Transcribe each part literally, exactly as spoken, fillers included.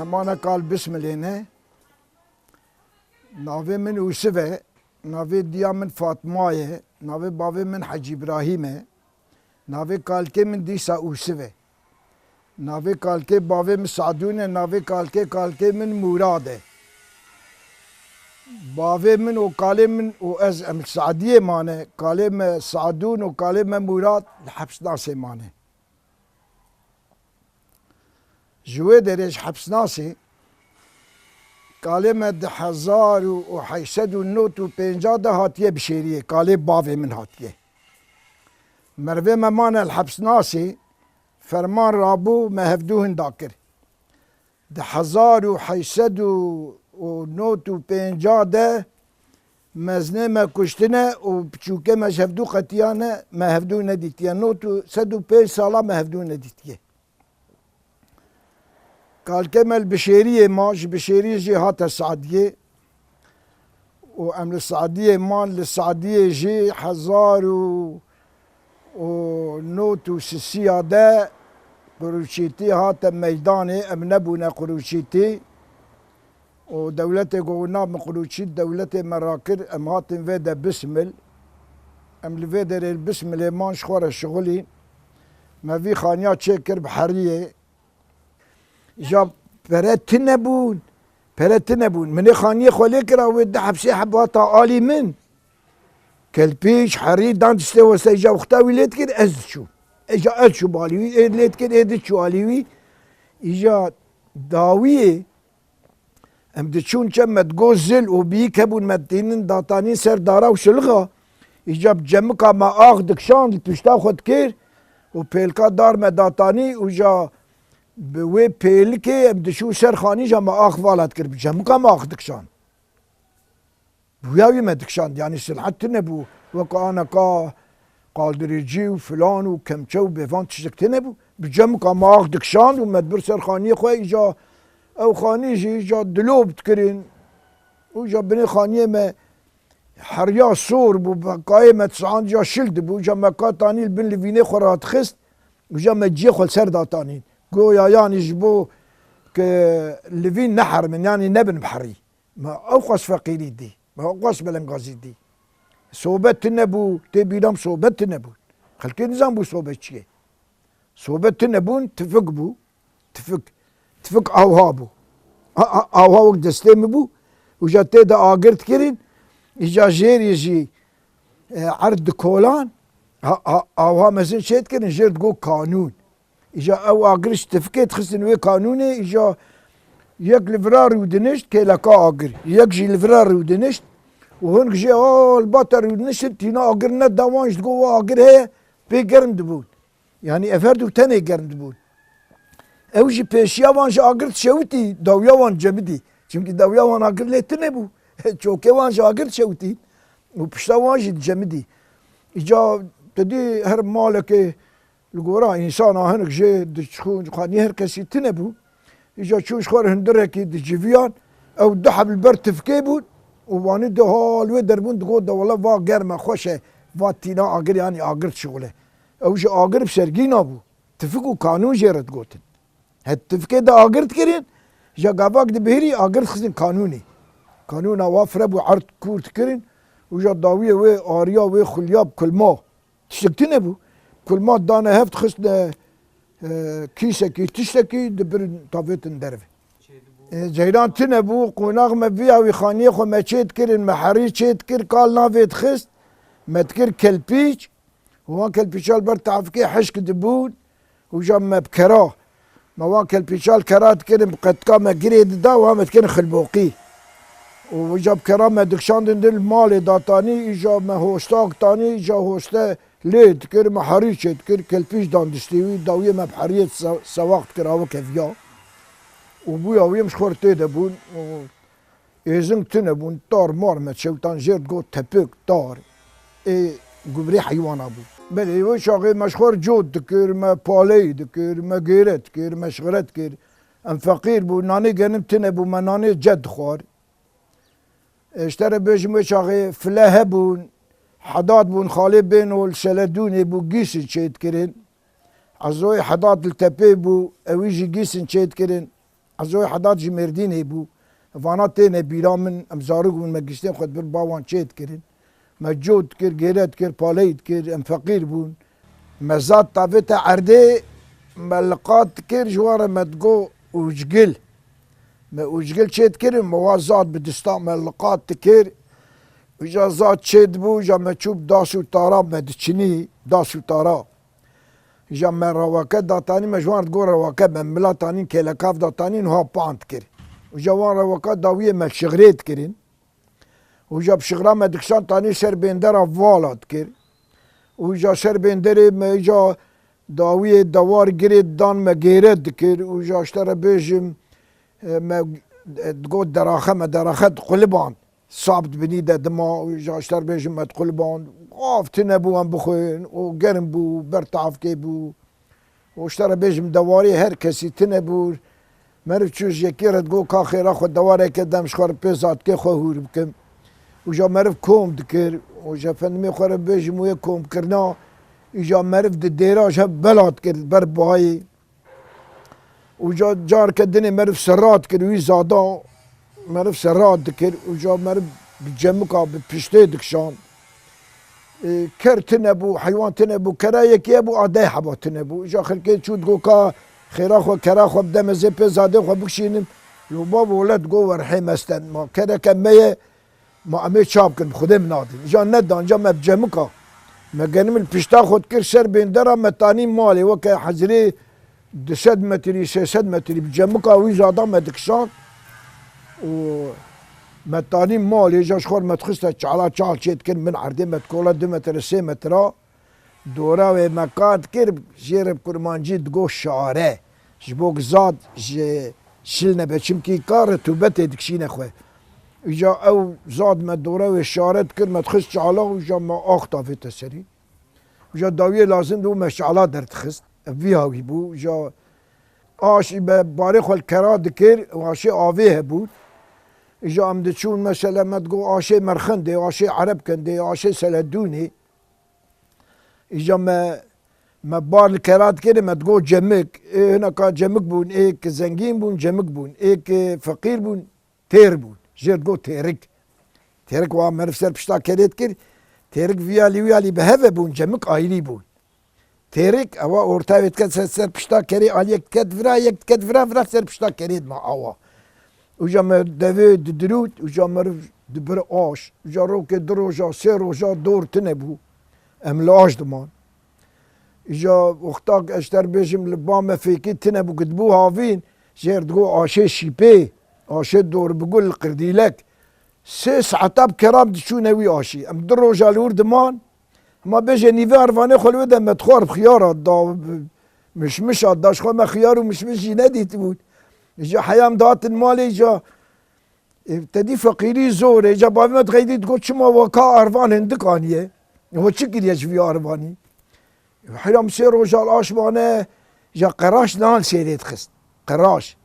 Emane kal bismilê ne. Navê min Ûsiv e. Navê diya min Fatma ye. Navê bavê min Hecî Îbrahîm e. Navê kalkê min dîsa Ûsiv e. Navê kalkê bavê min Sadûn e. Navê kalkê kalkê min Mûrad e. Bavê min û kalê min û ez em li Sadiyê mane. Kalê me Sadûn û kalê me Mûrad li hepsnasê mane. Ji wê derê ji hepsnasê kalê me di hezar û heyşt sed û nod û pênca de hatiye bişêriyê, kalê bavê min hatiye. Mervê me mane li hepsnasê, ferman rabû me hevdû hinda kir. Di hezar û heyşt sed û nod û pênca de mezinê me kuştine û piçûkê me ji hevdû qetiyane, me hevdû nedîtiye. Nod û sed û pênc sala me hevdû nedîtiye. Kalkê me li Bişêriyê ma, ji Bişêriyê jî hate Sadiyê. Û em li Sadiyê man, li Sadiyê jî hezar û û nod û sisiya de qurûçîtî hate meydanê, em nebûne qurûçîtî. Û dewletê got, "Na min qurûçît dewletê me rakir, em hatin vê de bismil." Em li vê derê li bismilê man ji xwe re şixulîn. Me vî xaniya çêkir bi heriyê. Îja pere tune bûn. Pere tune bûn. Min ê xaniyê xwe lê kira, wê di hepsê hebata alî min. Kelpîç, herî dan distê weste, îja wexta wî lê dikir, ez diçûm. Îja ez çûm alî wî, ê lê dikir, ê diçû alî wî. Îja dawiyê em diçûn çem me digot zil û bîk hebûn me tînin datanîn ser dara û şilixa. Îca bi cemika me ax dikişand li pişta xwe dikir û pêlka dar me datanî û ja bi wê pêlikê em diçû ser xanî ja me ax vala dikir, bi cemika me ax dikişand. Bi wîya wî me dikişand, yanî silhet tune bû, wek aneka qaldirêcî û filan û kemçe û bêvan tiştek tune bû. Bi cemika me ax dikişand û me dibir ser xaniyê xwe, îca ew xanî jî îca dilop dikirin. Û îca binê xaniyê me heriya sor bû, bi kayê me tisand îca şil dibû, îca me ka tanî li bin livînê xwe radixist, îca me ciyê xwe li ser datanîn. Goya yanî ji bo ke livîn neherimin, yanî nebin bi herî. Me ewqas feqîrî dî, me ewqas belengazî dî. Sobe tune bû, tê bîra min sobe tune bû. Xelkê nizan bû sobe çi ye. Sobe tune bûn, tifik bû. Tifik, tifik awha bû. A, a, awha wek destê min bû. Uca tê de agir dikirin. Îca jêrî jî, e, erd dikolan. A, a, awha mezin çê dikirin, jêr digot kanûn. Îja ew agir ji tifikê dixistin wê kanûnê, îja yek li vira rûdinişt, kêleka agir, yek jî li vira rûdinişt û hinek jê, "O, li ba te rûdiniştin, tîna agir neda wan," ji digo, "Wa agir heye," pê germ dibûn. Yanî ev her du tenê germ dibûn. Ew jî pêşiya wan ji agir dişewitî, dawiya wan cemidî. Çimkî dawiya wan agir lê tune bû. Çokê wan ji agir dişewitî û pişta wan jî dicemidî. Îca tu dî her malekê Li gora însana hinek jê diçûn, xanî her kesî tune bû. Îca çûn ji xwe re hundirekî diciviyan, ew du heb li ber tifkê bûn û wanî di hal wê derbûn digot, "De wele va germ e, xweş e, va tîna agir, yanî agir dişixule." Ew ji agir bi sergî nabû. Tifik û kanûn jê re digotin. He tifkê de agir dikirin, ja gavak dibihirî agir dixistin kanûnê. Kanûna wa fire bû erd kûr dikirin û ja dawiyê wê ariya wê xulya bi kulma. Tiştek tune bû. Kulma dane hev dixistine, e, kîsekî, tiştekî dibirin tavêtin derve. E, ceyran tune bû, qonax me viya wî xaniyê xwe me çê dikirin, me herî çê dikir, kal navê dixist, me dikir kelpîç. Û wan kelpîça li ber tavkê hişk dibûn. Û ja me bi kera, me wan kelpîça li kera dikirin, bi qetka me girê dida, wan me dikirin xilboqî. Û ja bi kera me dikişandin di li malê datanî, îja me hoştak tanî, îja hoşte lê dikir, me herî çê dikir, kelpîç dan distê wî, dawiyê me bi heriyê se-, sewaq dikir, awik heviya. Û bûya wî em ji xwe re tê de bûn. Û Êzing tune bûn, tar mar me çewtan jêr digot tepik, tar. Ê gubrê heywana bû. Belê, wê çaxê me ji xwe re cot dikir, me paleyî dikir, me gêre dikir, me şixre dikir. Em feqîr bûn, nanê genim tune bû, me nanê ced dixwar. E, ji te re bêjim wê çaxê file hebûn, hedat bûn, xalê bêno li Seledûnê bû, gîsin çê dikirin. Ezoyê hedat li tepê bû, ewî jî gîsin çê dikirin. Ezoyê Hedad ji Mêrdînê bû. Vana têne bîra min, em zarok bûn, me giştên xwe di bin bawan çê dikirin. Me cot dikir, gêre dikir, paleyî dikir, em feqîr bûn. Me zad tavête erdê, me liqat dikir, ji wan re me digot ûcgil. Me ûcgil çê dikirin, me wa zad bi distan me liqat dikir. Uca zad çê dibû, uca me çû bi das û tara me diçinî, das û tara. Uca me reweke datanî, me ji wan re digot reweke, me mila tanîn, kêlekav datanîn, ha pan dikir. Uca wan reweka dawiyê me şixrê dikirin. Uca bi şixra me dikişan tanî ser bêndera vala dikir. Uca ser bênderê me uca dawiyê dewar girê dan me gêre dikir. Uca ji te re bêjim, e, me, e, digot deraxe me deraxe diquliband. Sab di binî de dima, uca ji te re bêjim me diquliband. Av tune bû em bixwin û germ bû, ber tavkê bû. Û ji te re bêjim, dewarê her kesî tune bû. Meriv çû ji yekê re digot, ka xêra xwe dewareke dem ji xwe re pê zadkê xwe hûr bikim. Û ja meriv kom dikir. Û ji efendimê xwe re bêjim, wê komkirina, îja meriv di dêra ji hev bela dikir ber bayê. Û ca careke dinê meriv serra dikir, wî zada meriv serra dikir. Û ca meriv bi cemika, bi piştê dikişan. E, ker tune bû, heywan tune bû, kera yekê bû, a deh heba tune bû. Îja xelkê çû digot ka xêra xwe, kera xwe bide me zê pê zadê xwe bikişînim. Yo babo, wele digot werhê me sten. Ma kereke me ye, ma em ê ça bikin, bi Xwedê min nadin. Îja nedan, îja me bi cemika. Me genim li pişta xwe dikir ser bêndera, me tanî malê weke hezirê du sed metrî, sê sed metrî bi cemika wî zada me dikişand û me tanî malê, îja ji xwe re me dixiste çala, çal çê dikir min erdê, me dikola du metre, sê metra. Dora wê me ka dikir, jê re bi kurmancî digot şare. Ji bo ku zad ji şil nebe, çimkî ka ritûbetê dikişîne xwe. Îja ew zad me dora wê şare dikir, me dixist çala û îja me ax davête serî. Îja dawiyê lazim dibû me çala derdixist. Ev vî hawî bû. Îja aşî me barê xwe li kera dikir û aşê avê hebûn. Îja em diçûn, mesela me digot aşê Merxindê, aşê Erebkendê, aşê Seledûnê. Îja me, me bar li kera dikirê, me digot cemik. Ê hineka cemik bûn, ê ki zengîn bûn, cemik bûn. Ê ki feqîr bûn, têr bûn. Jê re digot têrik. Têrik wa meriv ser pişta kerê dikir. Têrik vî alî wî alî bi hev ve bûn, cemik ayrî bûn. Têrik ewa orta wê diket ser, ser pişta kerê, aliyek diket vira, yek diket vira, vira ser pişta kerê dima awa. Uca me devê didirût, uca meriv dibir aş. Uca rokê du roja, sê roja dor tune bû. Em li aş diman. Îja wexta ez ji te re bêjim li ba me fêkî tune bû, ku dibû havîn, jê re digot aşê şîpê, aşê dor bi gul, qirdîlek. Sê saeta bi keram diçûne wî aşî. Em du roja li wir diman. Hema bêje nîvê arvanê xwe li wê de me dixwar bi xiyara da, bi mişmişa da, ji xwe me xiyar û mişmiş jî nedîtibûn. Îja heya em dihatin malê, îja, e, te dî feqîrî zor e. Îja bavê me dixeydî, digot çima we ka arvan hindik aniye? We çi kiriye ji vî arvanî? Heyra min sê roja li aş mane, îja qeraş nan sêrê dixist. Qeraş.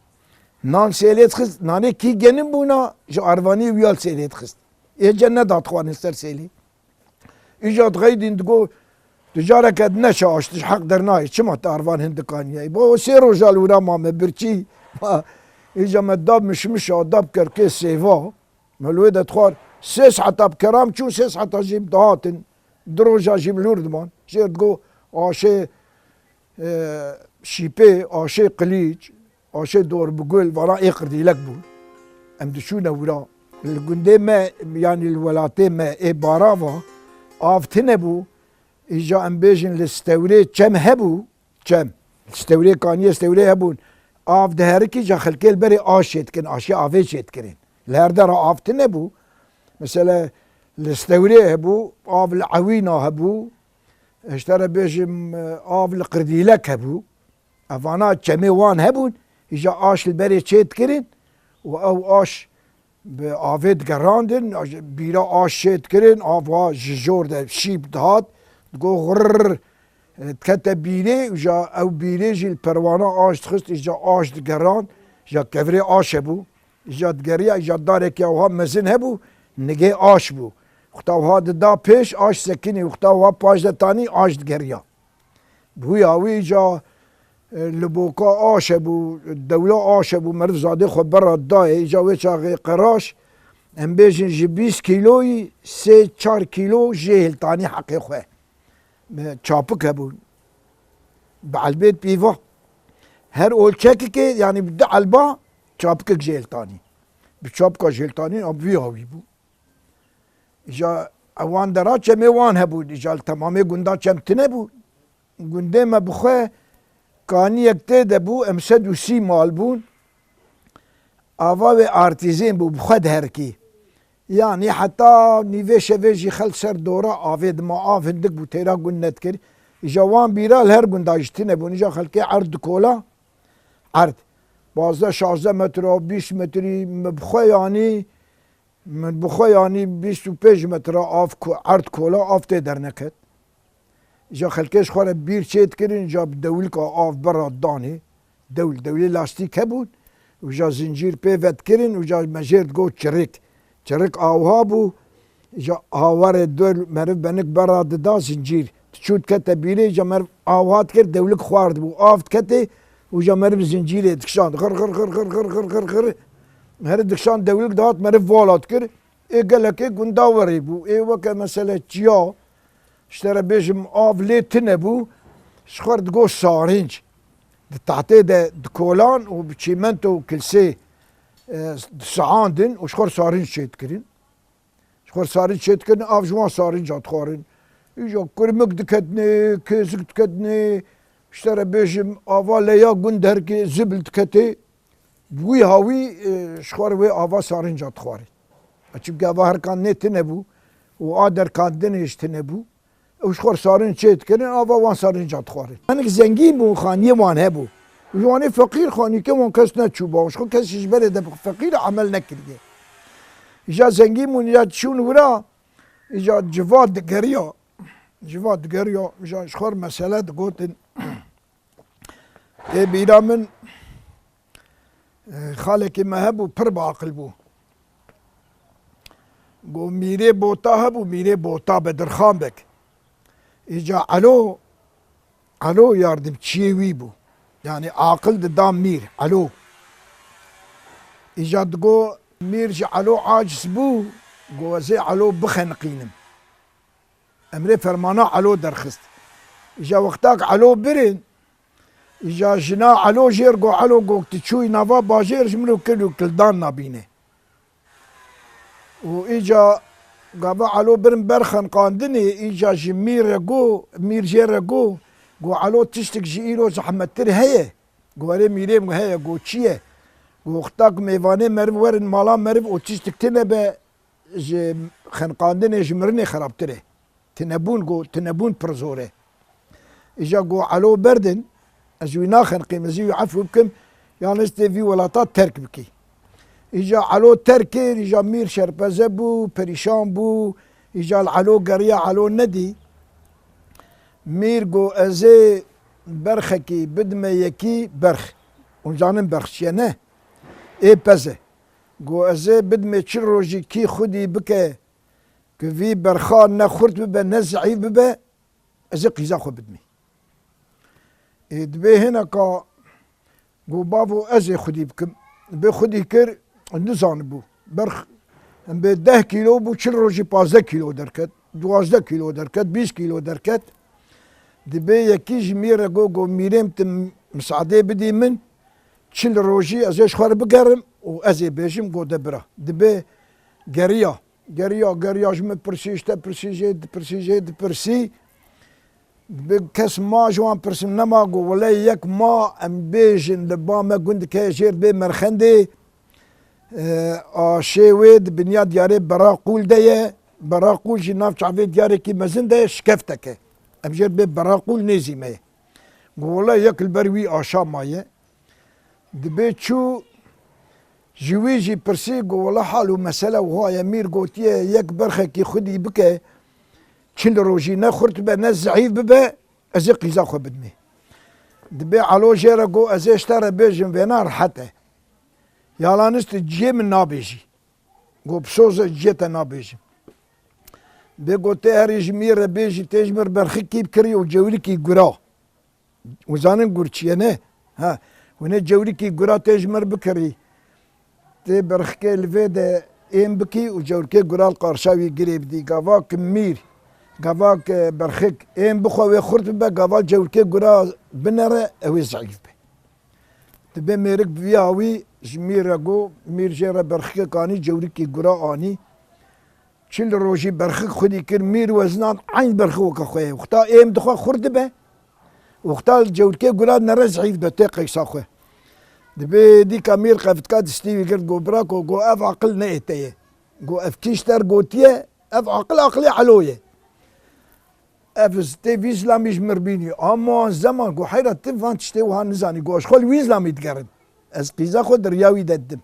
Nan sêrê dixist, nanê kî genim bûna, ji arvanî wî ya li sêrê dixist. Ê ce nedat xwarin ser sêlî. Îja dixeydîn digot, tu careke dineşe aş, tu ji heq dernayê, çima te arvan hindik aniye? Bo sê roja li wira mame birçî. Îja me dab mişmişa, dab kerkê sêva. Me li wê de dixwar, sê saeta bi keram çûn, sê saeta jî dihatin. Du roja jî bi lûr diman. Jê re digot aşê, e, şîpê, aşê qilîç, aşê dor bi gul, vana ê qirdîlek bûn. Em diçûne wira. Li gundê me, yanî li welatê me ê Barava, av tune bû. Îja em bêjin li Stewrê çem hebû, çem. Stewrê kaniyê, stewrê hebûn. Av diherikî, îja xelkê li berê aş çê dikin, aşê avê çê dikirin. Li her dera av tune bû. Mesela li Stewrê hebû, av li Ewîna hebû. Ji te re bêjim, av li Qirdîlek hebû. Evana çemê wan hebûn, îja aş li berê çê dikirin û ew aş bi avê digerandin, bîra aş çê dikirin, av wa ji jor de şîp dihat, digot xurr, dikete bîrê, îja ew bîrê jî li perwana aş dixist, îja aş digerand, îja kevirê aş hebû, îja digeriya, îja darekî ewha mezin hebû, nigê aş bû. Wexta ewha dida pêş, aş sekinî, wexta ewha paş de tanî, aş digeriya. Bi wî awî îja E, li boka aş hebû, dewla aş hebû, meriv zadê xwe berra dayê, îca wê çaxê qeraş, em bêjin ji bîst kîloyî sê çar kîlo jê hiltanî heqê xwe. Me çapik hebû. Bi elbêt pîva. Her olçekikê, yanî bi du elba çapikek jê hiltanî. Bi çapika jê hiltanî, a bi vî hawî bû. Îca ewan dera çemê wan hebûn. Îca li temamê gunda çem tune bû. Gundê me bi xwe kaniyek tê de bû, em sed û sî mal bûn. Ava wê artîzên bû, bi xwe diherikî. Yanî heta nîvê şevê jî xelk ser dora avê dima, av hindik bû, têra gund nedikir. Îja wan bîra li her gunda jî tune bûn. Îja xelkê erd dikola, erd. Pazdeh şazdeh metre, bîst metrî, min bi xwe yanî, min bi xwe yanî bîst û pênc metre av ko-, erd kola, av tê derneket. Îja xelkê ji xwe re bîr çêdikirin, îja bi dewlika av berra danê. Dewl, dewlê lastîk hebûn. Û îja zincîr pê vedikirin, û îja me jêr digot çirik. Çirik awha bû. Îja awarê dor meriv benik berra dida zincîr. Diçû dikete bîrê, îja meriv awha dikir, dewlik xwar dibû. Av diketê, û îja meriv zincîrê dikişand. Xir, xir, xir. Meriv dikişand, dewlik dihat, meriv vala dikir. Ê gelekê gunda werê bû. Ê weke mesele çiya, ji te re bêjim, av lê tune bû, ji xwe re digot sarinc. Di tahtê de dikolan û bi çîmento û kilsê, e, disihandin û ji xwe re sarinc çêdikirin. Ji xwe re sarinc çêdikirin, av ji wan sarinca dixwarin. Îja kurmik diketinê, kêzik diketinê, ji te re bêjim, ava leya gund herkê zibil diketê. Bi wî hawî, e, ji xwe re wê ava sarinca dixwarê. Çimkî ava herkandinê tune bû û a derkandinê jî tune bû. Ew ji xwe re sarinc çê dikirin, ava wan sarinca dixwarê. Hinek zengîn bûn, xaniyê wan hebû. Ji wanê feqîr xanîkê wan kes neçûba. Ji xwe kes ji berê de feqîr emel nekiriye. Îja zengîn bûn, îja çûn wira, îja civa digeriya. Civa digeriya, îja ji xwe re mesele digotin. Tê bîra min, e, xalekî me hebû, pir bi aqil bû. Go mîrê Bota hebû, mîrê Bota Bedirxan Beg. Îca Elo, Elo yardimçiyê wî bû. Yanî aqil dida mîr, Elo. Îca digo mîr ji Elo aciz bû, go ez ê Elo bixeniqînim. Emrê fermana Elo derxist. Îja wextak Elo birin, îja jina Elo jêr go, Elo go, tu çûyî nava bajêr ji min û kil û kildan nabîne. Û îja gava Elo birin ber xenqandinê, îja ji mîr re go, mîr jê re go, go Elo tiştik ji îro zehmettir heye. Go erê mîrê min heye, go çi ye? Go wextak mêvanê meriv werin mala meriv û tiştik tune be, ji xenqandinê, ji mirinê xerabtir e. Tinebûn, go, tinebûn pir zor e. Îja go Elo berdin, ez wî naxeniqîm, ez wî efû bikim, yan ez tê vî welata terk bikî. Îja Elo terk kir, îja mîr şerpeze bû, perîşan bû, îja li Elo geriya, Elo nedî. Mîr go ez ê berxekî bidime yekî berx. Hûn zanin berx çi ye, ne? Ê pez e. Go ez ê bidimê çil rojî kî xwedî bike, ku vî berxa ne xurt bibe, ne zeîf bibe, ez ê qîza xwe bidimê. Ê, dibê hineka go bavo ez ê xwedî bikim. Dibê xwedî kir, nizanibû. Berx, em bê deh kîlo bû, çil rojî pazdeh kîlo derket, duwazdeh kîlo derket, bîst kîlo derket. Dibê yekî ji mîr re go, go mîrêm tu misadê bidî min, çil rojî ez ê ji xwe re bigerim û ez ê bêjim, go de bira. Dibê geriya, geriya, geriya ji min pirsî, ji te pirsî, jê dipirsî, jê dipirsî. Dibê kes ma ji wan pirsim nema, go wele yek ma em bêjin li ba me gundike jêr bê Merxendê. E, aşê wê di binya diyarê Beraqûl de ye. Beraqûl jî nav çavê diyarekî mezin de ye, şikeftek e. Em jêr bê Beraqûl nêzî me ye. Go wele yek li ber wî aşa maye. Dibê çû ji wî jî pirsî, go wele hal û mesele wiha ye, mîr gotiye yek berxekî xwedî bike, çil rojî ne xurt be ne zeîf bibe, ez ê qîza xwe bidimê. Dibê Elo jê re go ez ê ji te re bêjim vêna rehet e. Yalanist ciyê min nabêjî. Go bi soz e, ciyê te nabêjim. Bê go tê herî ji mîr re bêjî, tê ji mir berxikî bikirî û cewlikî gura. Û zanin gur çi ye ne? Ha, hûn ê cewrikî gura tê ji mir bikirî. Tê berxikê li vê de êm bikî û cewrikê gura li qarşa wî girê bidî. Gava ki mîr, gava ki berxik êm bixwe wê xurt bibe, gava cewrikê gura binere, ew ê zeîf be. Dibê mêrik bi vî awî ji mîr re got, mîr jê re berxikek anî, cewrikî gura anî. Çil rojî berxik xwedî kir, mîr wezinan eyn berxik weke xwe ye. Wexta êm dixwe xurt dibe. Wexta li cewrikê gura nere zeîf de tê qeysa xwe. Dibê dîka mîr qefitka distî wî girt, got, "Birako," got, "ev aqil ne ê te ye." Got, "Ev kî ji te re gotiye, ev aqil aqilê Elo ye. Ev tê vî zilamî ji mir bînî." Ama zeman got, "Heyra, tu van tiştê wiha nizanî." Got, "Ez xwe li wî zilamî digerim. Ez qîza xwe di riya wî de didim."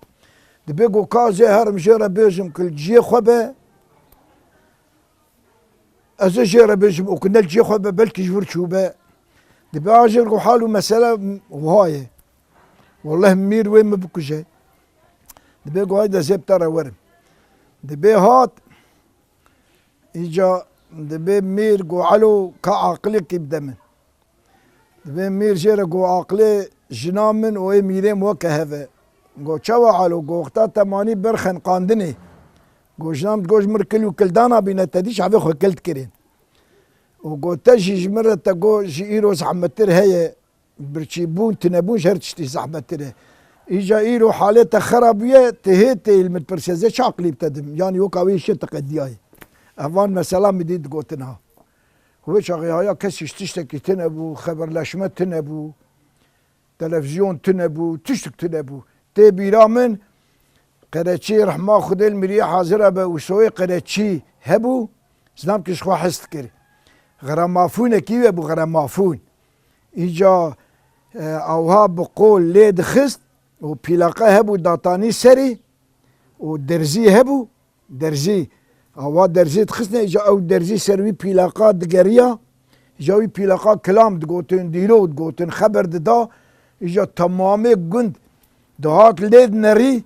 Dibê got, "Ka ez ê herim jê re bêjim ku li ciyê xwe be, ez ê jê re bêjim û ku ne li ciyê xwe be, belkî ji vir çûbe." Dibê a jê re got, "Hal û mesele wiha ye. Welleh mîr wê min bikuje." Dibê got, "Hayde, ez ê bi te re werim." Dibê hat, îca dibê mîr got, "Elo, ka aqilekî bide min." Dibê mîr jê re got, "Aqilê jina min û ê mîrê min weke hev e." Got, "Çawa Elo?" Got, "Wexta te manî ber xenqandinê." Got, "Jina min digot ji mir kil û kildana bîne, te dî çavê xwe kil dikirên." Û got, "Te jî ji min re te got ji îro zehmettir heye, birçîbûn, tinebûn ji her tiştî zehmettir e. Îca îro halê te xera bûye, tu hê tê li min dipirsî, ez ê çi aqilî bi te dim? Yanî weka wê şê te qediyayê." Ev van mesela min dî digotin ha. Wê çaxê haya kesî ji tiştekî tune bû, xeberleşme tune bû, televîzyon tune bû, tiştik tune bû. Tê bîra min, qereçî rehma Xwedê li miriyê hazir e be û soyê qereçî hebû, zilam ki ji xwe hez dikir. Gramafûnekî we bû, gramafûn. Îca, e, awha bi qol lê dixist û pîlaqa hebû datanî serî û derzî hebû. Derzî, awa derzî dixistine, îca ew derzî ser wî pîlaqa digeriya, îca wî pîlaqa kilam digotin, dîrok digotin, xeber dida, îca temamê gund dihat lê dinerî,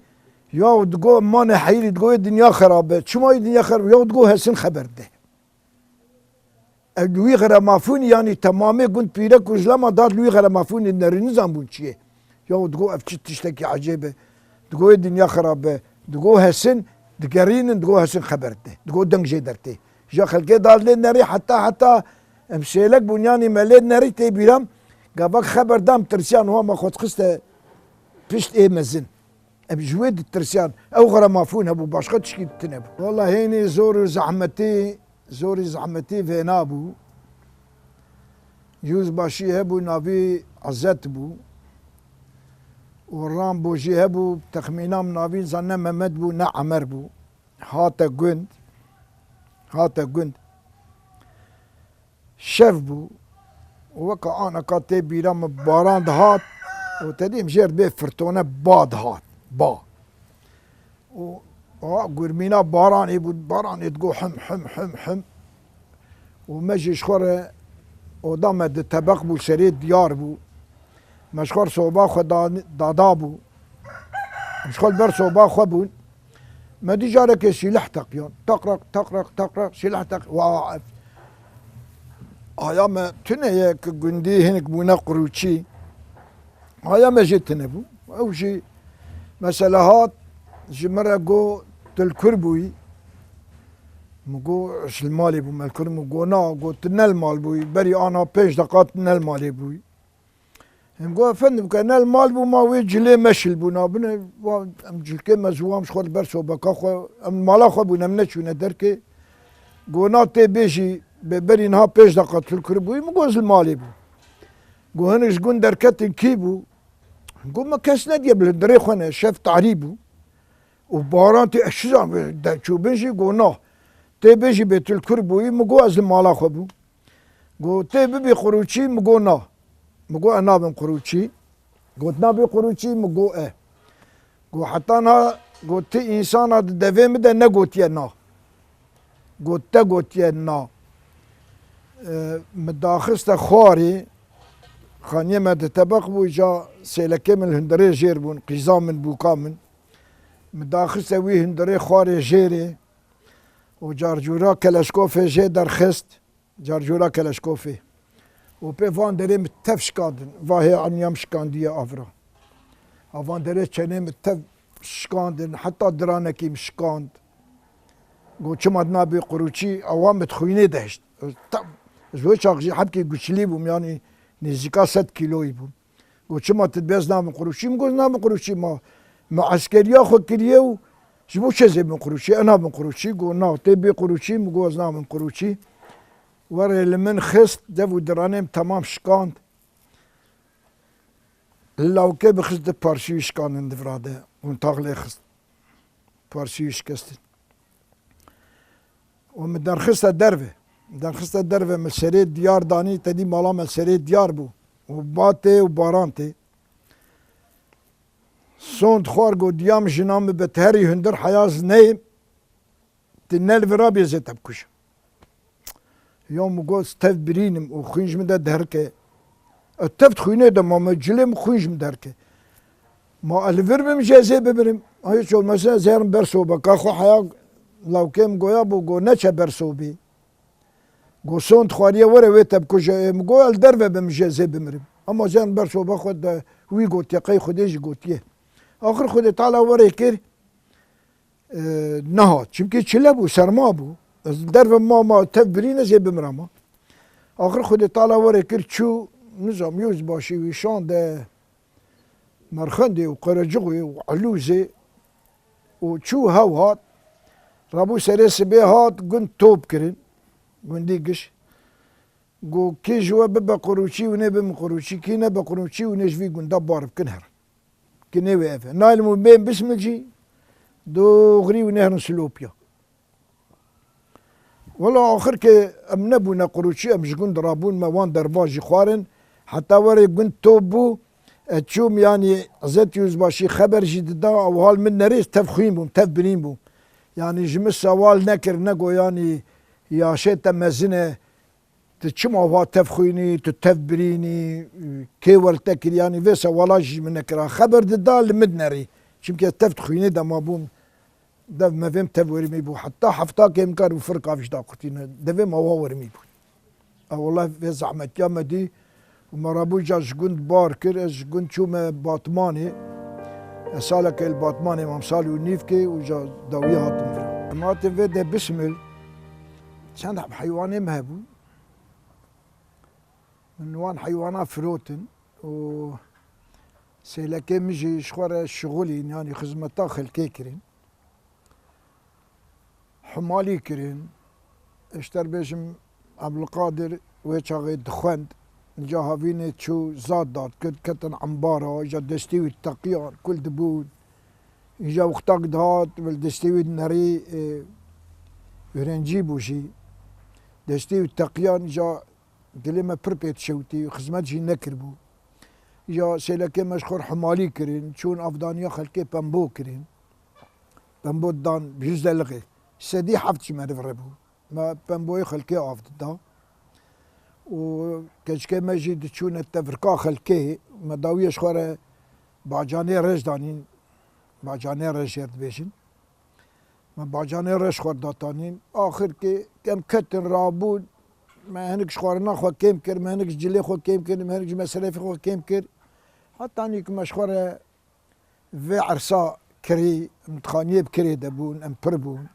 ya digo, "Ma ne heyirî," digo, "Ê dinya xerab e." "Çima ê dinya xerab e?" "Ya," digo, "Hesin xeber dide." Ev li wî gramafûnî, yanî temamê gund pîrek û jilama dat li wî gramafûnî nerî nizanbûn çi ye. Ya digo ev çi tiştekî ecêb e. Digo ê dinya xirab e. Digo hesin digerînin, digo hesin xeber dide. Digo deng jê dertê. Ja xelkê dat lê nerî heta heta em sêlek bûn, yanî me lê nerî tê bîram. Gavak xeber dam tirsiyan, wa me xwe dixiste pişt ê mezin. Em ji wê ditirsiyan. Ew gramafûn hebû, başqa tişkî tune bû. Wela hênî zor û zehmetî, zorî zehmetî vêna bû. Yûzbaşî hebû, navî Ezet bû. Û Rambo jî hebû, texmîna min navî zan ne Mehmet bû, ne Emer bû. Hate gund, hate gund. Şev bû û weka aneka tê bîra min baran dihat û te dîm jêr bê firtone ba dihat, ba. Û a gurmîna baranê bû, baranê digo him, him, him, him. Û me jî ji xwe re oda me di tebeq bû, serê diyar bû. Me ji xwe re soba xwe da-, dada bû. Em ji xwe li ber soba xwe bûn. Me dî carekê sîleh teqiyan. Teqreq, teqreq, teqreq, sîleh teq-, wa ev. Aya me tune ye ki gundî hinek bûne qurûçî. Aya me jê tune bû. Ew jî mesela hat ji min re got, "Tu li kur bûyî?" Min got, "Ji li malê bû." Me li kur, min got, "Na." Got, "Tu ne li mal bûyî. Berî ana pênc deqa tu ne li malê bûyî." Em got, "Efendim, ke ne li mal bû, ma wê cilê me şil bû, nabine, wa, em cilkê me ziwam ji xwe li ber sobeka xwe, em mala xwe bûn, em neçûne derkê." Got, "Na tê bêjî, bê berî niha pênc deqa tu li kur bûyî?" Min got, "Ez li malê bû." Got, "Hinek ji gund derketin, kî bû?" Got, "Me kes nediye, bi hundirê xwe ne, şev tarî bû." Û baran tê, ez çi zan, de çûbin jî, got, "Na." Tê bêjî bê tu li kur bûyî, min got, "Ez li mala xwe bûm." Got, "Tê bibî qurûçî?" Min got, "Na." Min got, "Ez nabim qurûçî." Got, "Nabî qurûçî?" Min got, "E." Got, "Heta niha," got, "ti însana di devê min de negotiye na." Got, "Te gotiye na." E, min daxiste xwarê, xaniyê me di tebeq bû, îca sêlekê min li hundirê jêr bûn, qîza min, bûka min. Min daxiste wî hundirê xwarê jêrê û carcûra keleşkofê jê derxist, carcûra keleşkofê. Û pê van derê min tev şikandin. Va hê aniyam şikandiye avra. Ha van derê çenê min tev şikandin. Heta diranekî min şikand. Got, "Çima tu nabê qurûçî?" Ewa min di xwînê de hişt. Tam, ji wê çax jî hebkê guçlî bûm, yanî nêzîka sed kîloyî bûm. Got, "Çima tu dibê ez nabim qurûçî?" Min got, "Ez nabim qurûçî." Ma, ma eskeriya xwe kiriye û ji bo çi ez ê bim qurûçî? Ez nabim qurûçî. Got, "Na, tê bê qurûçî." Min got, "Ez nabim qurûçî." Werê li min xist, dev û diranê min temam şikand. Li lawkê bixist, di parsî wî şikandin di vira de. Hûn tax lê xist. Parsî wî şikestin. Û min derxiste derve. Derxiste derve, min serê diyar danî, tedî mala me serê diyar bû. Û ba tê û baran tê. Sond xwar got, "Diyam jina min bi te herî hundir heya ez neyim. Tu ne li vira bê zê te bikujim." Ya min got, "Tev birînim û xwîn ji min de derke." E, tev di xwînê de ma, me cilê min xwîn ji min derke. Ma ez li vir bim jê zê bimirim. Ay ço mesela zêrim ber sobeka xwe heya lawkê min goya bû, go neçe ber sobê. Go sond xwariye were wê te bikuje. Ê, min go el derve bim jê zê bimirim. Ama zêrim ber soba xwe de wî gotiye, qey Xwedê jî gotiye. Axir Xwedê Teala were kir, e, nehat. Çimkî çile bû, serma bû. Ez derve ma, ma tev birîne zê bimira ma. Axir Xwedê Teala were kir çû, nizam, yüzbaşî wî şande Merxendê û Qerecixuyê û Elûzê û çû hew hat. Rabû serê sibê hat, gund top kirin. Gundî giş. Got, "Kî ji we bibe qurûçî û nê bim qurûçî, kî nebe qurûçî û nê ji vî gunda bar bikin herin. Kî nê wê ev e. Naylim û bên bismil jî, doxrî û nê herin Silopya." Wela axir ke em nebûne qurûçî, em ji gund rabûn, me wan derba jî xwarin. Heta werê gund top bû, ez çûm, yanî Hezret Yüzbaşî xeber jî dida, ew hal min nerê tev xwîn bûm, tev birîn bûm. Yanî ji min sewal nekir, nego yanî yaşê te mezin e, tu çima va tev xwînî, tu tev birînî, kê wel te kir, yanî vê sewala jî ji min nekira. Xeber dida li min nerî. Çimkî ez tev di xwînê de mabûm. Dev mevêm tev wermî bû. Heta hefta kêmkar û firka vî ji da qutîne. Devê ma wa wermî bû. A wela vê zehmetiya me dî û me rabû ca ji gund bar kir. Ez ji gund çûme Batmanê. Ez saleke li Batmanê mam sal û nîv kê û ca dawiyê hatim vira. Cemaatê vê de bismil çend heb heywanê me hebû. Min wan heywana firotin û sêlekê min jî ji xwe re şixulîn, yanî xizmeta xelkê kirin. Humalî kirin. Ji te re bêjim, Ebdulqadir wê çaxê dixwend. Ca havînê çû zad dadkir, ketin embara, îca destê wî teqiyan, kul dibûn. Îca wextak dihat, li destê wî dinerî, e, öğrencî bû jî. Destê wî teqiyan, îca dilê me pir pê dişewtî, xizmet jî nekiribû. Îca sêlekê me ji xwe re humalî kirin, çûn avdaniya xelkê pembo kirin. Pembo didan yüzde lixê. Sedî heft ji meriv re bû. Me pemboyê xelkê av dida. Û keçikê me jî diçûne tevirka xelkê, me dawiye ji xwe re bacanê reş danîn, bacanê reş jê re dibêjin. Me bacanê reş xwe re datanîn. Axirkê em ketin rabûn, me hinek ji xwarina xwe kêm kir, me hinek ji cilê xwe kêm kir, me hinek ji mesrefê xwe kêm kir. Hetanî ku me ji xwe re vê ersa kirî, em di xaniyê bi kirê de bûn, em pir bûn.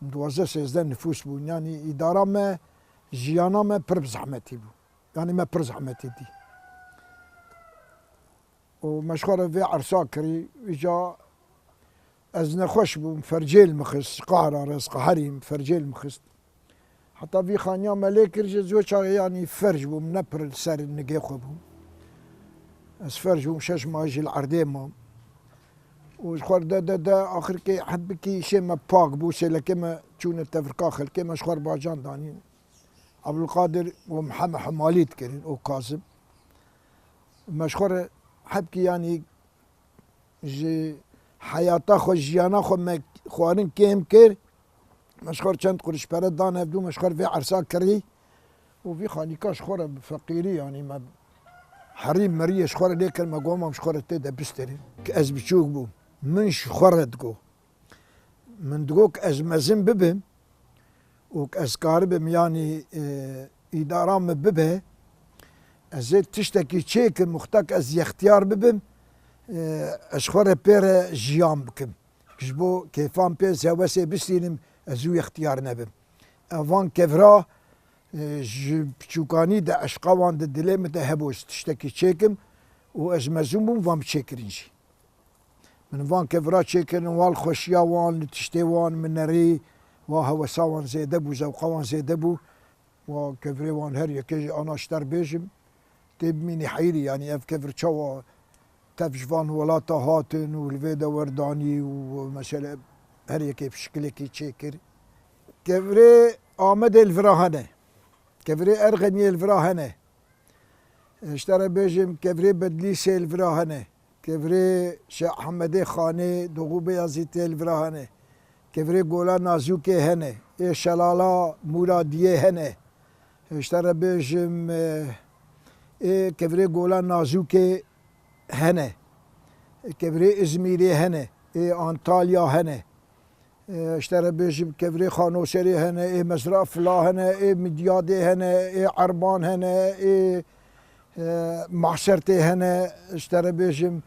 Em duwazdeh sêzdeh nifûs bûn. Yanî îdara me, jiyana me pir bi zehmetî bû. Yanî me pir zehmetî dî. Û me ji xwe re vê ersa kirî, îca ez nexweş bûm, fercê li min xist, qehra re ez qeherîm, fercê li min xist. Heta vî xaniya me lê kir jî, ez wê çaxê yanî ferc bûm, ne pir li ser nigê xwe bûm. Ez ferc bûm, şeş mah jî li erdê mam. Û ji xwe re de, de, de, axirkê hebikî îşê me pak bû, sêlekê me çûne tevirka xelkê, me ji xwe re bacan danîn. Ebdulqadir û Mihemed Hemalî dikirin û Kazim. Me ji xwe re hebkî yanî ji heyata xwe, jiyana xwe me xwarin kêm kir. Me ji xwe re çend qurîş pere dan hevdû, me ji xwe re vê ersa kirî û vî xanîka ji xwe re bi feqîrî, yanî me herî meriyê ji xwe re lê kir, me got, "Mam ji xwe re tê de bistêrî." Ki ez biçûk bûm. Min ji xwe re digot. Min digot, "Ki ez mezin bibim û ki ez karibim, yanî, e, îdara min bibe, Ez ê tiştekî çêkim, muxtak ez yextiyar bibim, e, ez xwe re pê re jiyan bikim. Ji bo kêfan pê ez hewesê bistînim, ez zû yextiyar nebim. Ev van kevra, e, ji piçûkanî de eşqa wan di dilê min de hebû, ez tiştekî çêkim û ez mezûn bûm, van bi çêkirin jî. Min van kevra çêkirin, wal xweşiya wan, li tiştê wan, min nerî, wa hewesa wan zêde bû, zewqa wan zêde bû. Wa kevirê wan her yekê jî ana ji te re bêjim, tê bimînî heyrî, yanî ev kevir çawa tev ji van welata hatin û li vê de werdanî û mesele her yekê bi şikilekî çêkir. Kevirê Amedê li vira hene. Kevirê Erxeniyê li vira hene. Ji te re bêjim, kevirê Bedlîsê li vira hene. Kevirê Şêx Ehmedê Xanê, Doxû Beyazîtê li vira hene. Kevirê Gola Nazûkê hene. Ê Şelala Mûradiyê hene. Ji te re bêjim, e, ê kevirê Gola Nazûkê hene. Kevirê Îzmîrê hene. Ê Antalya hene. E, ji te re bêjim, kevirê Xanoserê hene, ê Mezra Fila hene, ê Midyadê hene, ê Erban hene, ê, e, Mahsertê hene, ji te re bêjim,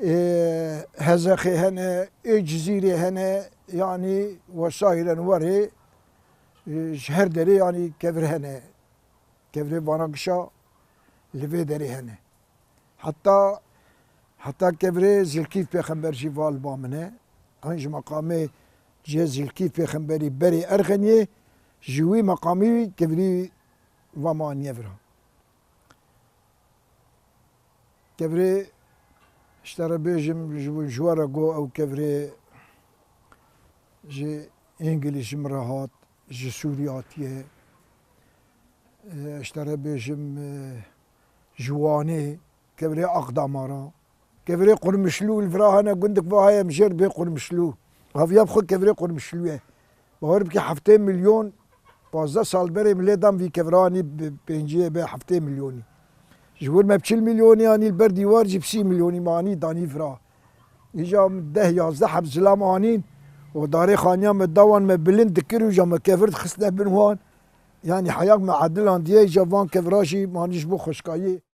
ê Hezexê hene, ê Cizîrê hene, yanî wesaîren werê, e, ji her derê yanî kevir hene. Kevirê vana gişa li vê derê hene. Heta, heta kevirê Zilkîf Pêxember jî va li ba min e. Ew ji meqamê cihê Zilkîf Pêxemberî berê Erxeniyê, ji wî meqamî wî kevirî va me aniye vira. Kevirê, ji te re bêjim, ji, ji we re got ew kevirê ji Îngilîz ji min re hat, ji Sûriyê hatiye. E, ji te re bêjim, e, ji Wanê, kevirê Aqdamara. Kevirê Qurmişlû li vira hene, gundik va heye, em jêr bê Qurmişlû. Haviya bi xwe kevirê Qurmişlû ye. Bawer bike heftê milyon, pazdeh sal berê min lê dan vî kevira anî bi pênciyê be heftê milyonî. Ji wir me bi çil milyonî anî li ber dîwar jî bi sî milyonî me anî danî vira. Îja min deh yazdeh heb zilam anîn û darê xaniya me dawan me bilind dikir û ja me kevir dixistine bin wan. Yanî heyak me edilandiye, îja van kevira jî manî ji bo xweşkayî.